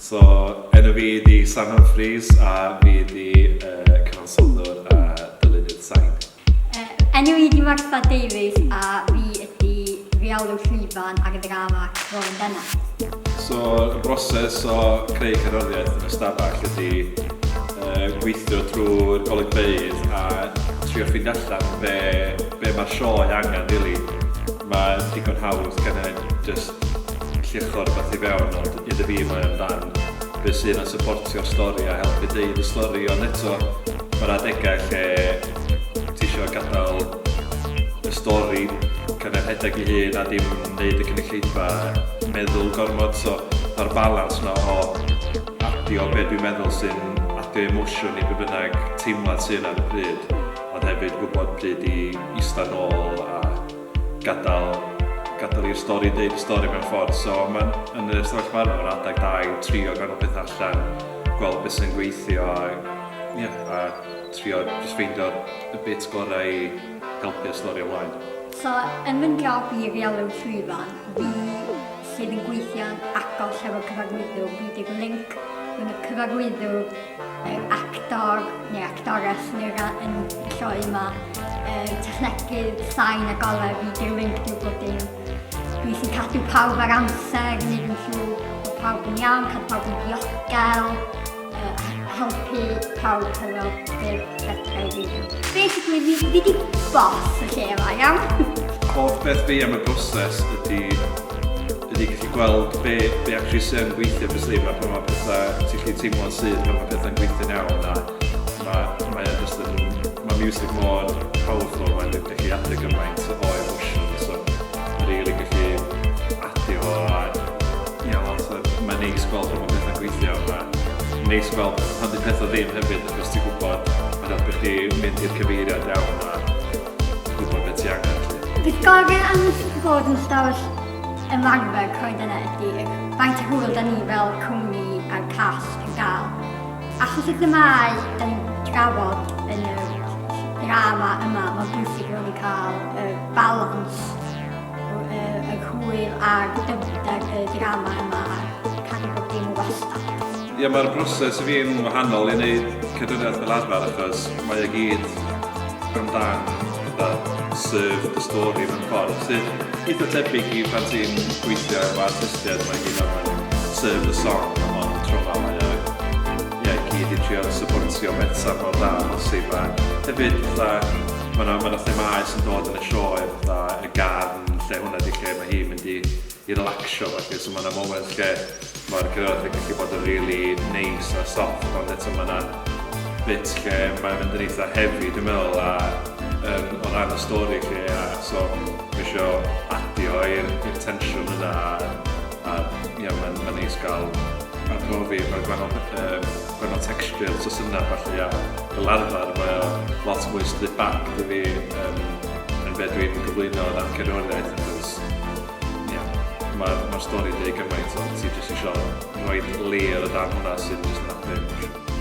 So, enw fi ydi Sam Humphreys a fi ydi cyfansoddwr a dylunydd sain. Enw i ydi Martha Davies a fi ydi rheolwr llwyfan ar y ddrama Croen Dena. So, y broses o creu cerddoriaeth yn y stafell ydi gweithio drwy'r golygfeydd a trio ffeindio allan be, be mae'r sioe angen, really. Mae'n digon hawdd kind of just lluchio rhywbeth i fewn, ond iddo fi mae amdan be sydd yn supportio'r stori a helpu deud y stori, ond eto mae'r adegau lle ti eisiau gadael y stori kind of rhedeg ei hun a dim wneud y cynulleidfa meddwl gormod, so mae'r balans yna o adio be dwi'n meddwl sy'n adio emosiwn i be bynnag teimlad sydd ar y pryd, ond hefyd gwybod pryd i eistedd nôl a gadael i'r stori deud y stori mewn ffordd. So mae'n yn y stafell ymarfer, mae'n adeg da i trio gwahanol pethau allan, gweld beth sy'n gweithio a, yeah, a trio just ffeindio y bit gorau i helpu'r stori ymlaen. So, yn fy job i reolwr llwyfan, fi sydd yn gweithio'n agos efo cyfarwyddwr, fi di'r link rhwng y cyfarwyddwr, yr actor neu actores yn y, yn y sioe yma, y technegydd sain a golau, fi di'r link drwy bob dim. Fi sy'n cadw pawb ar amser, gwneud yn siŵr bod pawb yn iawn, cadw pawb yn diogel, helpu pawb hefo be fedra i fi. Basically, fi di boss y lle yma, iawn? Hoff beth fi am y broses ydy gallu gweld be actually sy'n gweithio beth sydd pan mae pethau, ti'n gallu teimlo'n syth pan mae pethau'n gweithio'n iawn a mae o just yn, mae music mor powerful, mae'n gallu adio gymaint o emotion, so mae'n really gallu adio fo a ie, lot o, mae'n neis gweld pan mae pethau'n gweithio, mae'n neis gweld pan di pethau ddim hefyd, achos ti'n gwybod, mae'n helpu chdi mynd i'r cyfeiriad iawn a gwybod beth ti angen. Felly. Beth gorau am fod yn stafell ymarfer Croen Dyna ydy faint o hwyl da ni fel cwmni a'r cast yn gael. Achos y themâu da ni'n trafod yn y drama yma, mae'n bwysig i ni cael y balans, y hwyl a'r dyfnder y drama yma a cadw bob dim yn wastad. Ie, mae'r broses i fi'n wahanol i wneud cerddoriaeth fel arfer achos mae o gyd amdan fatha serve the story mewn ffordd sydd eitha tebyg i pan ti'n gweithio efo artistiaid, mae gyd amdan serve the song, ond tro yma mae o ie, gyd i trio supportio Betsan mor dda â posib a hefyd fatha mae 'na ma' 'na themâu sy'n dod yn y sioe fatha y garn lle hwnna 'di lle mae hi'n mynd i relaxio felly, so mae 'na moment lle mae'r cerddoriaeth yn gallu bod yn really neis a soft, ond eto mae 'na bit lle mae'n mynd yn eitha heavy dwi'n meddwl a o ran y stori lle a so mae isio adio i'r tensiwn yna a ia mae'n ma neis gael arbrofi efo'r gwahanol gwahanol textures o synnau falle a fel arfer mae o lot mwy stripped back dydi yn be dwi'n gyflwyno o ran cerddoriaeth achos ia mae'r ma stori'n deud gymaint ond ti jyst isio rhoi layer o dan hwnna sydd jyst yn adio emotion.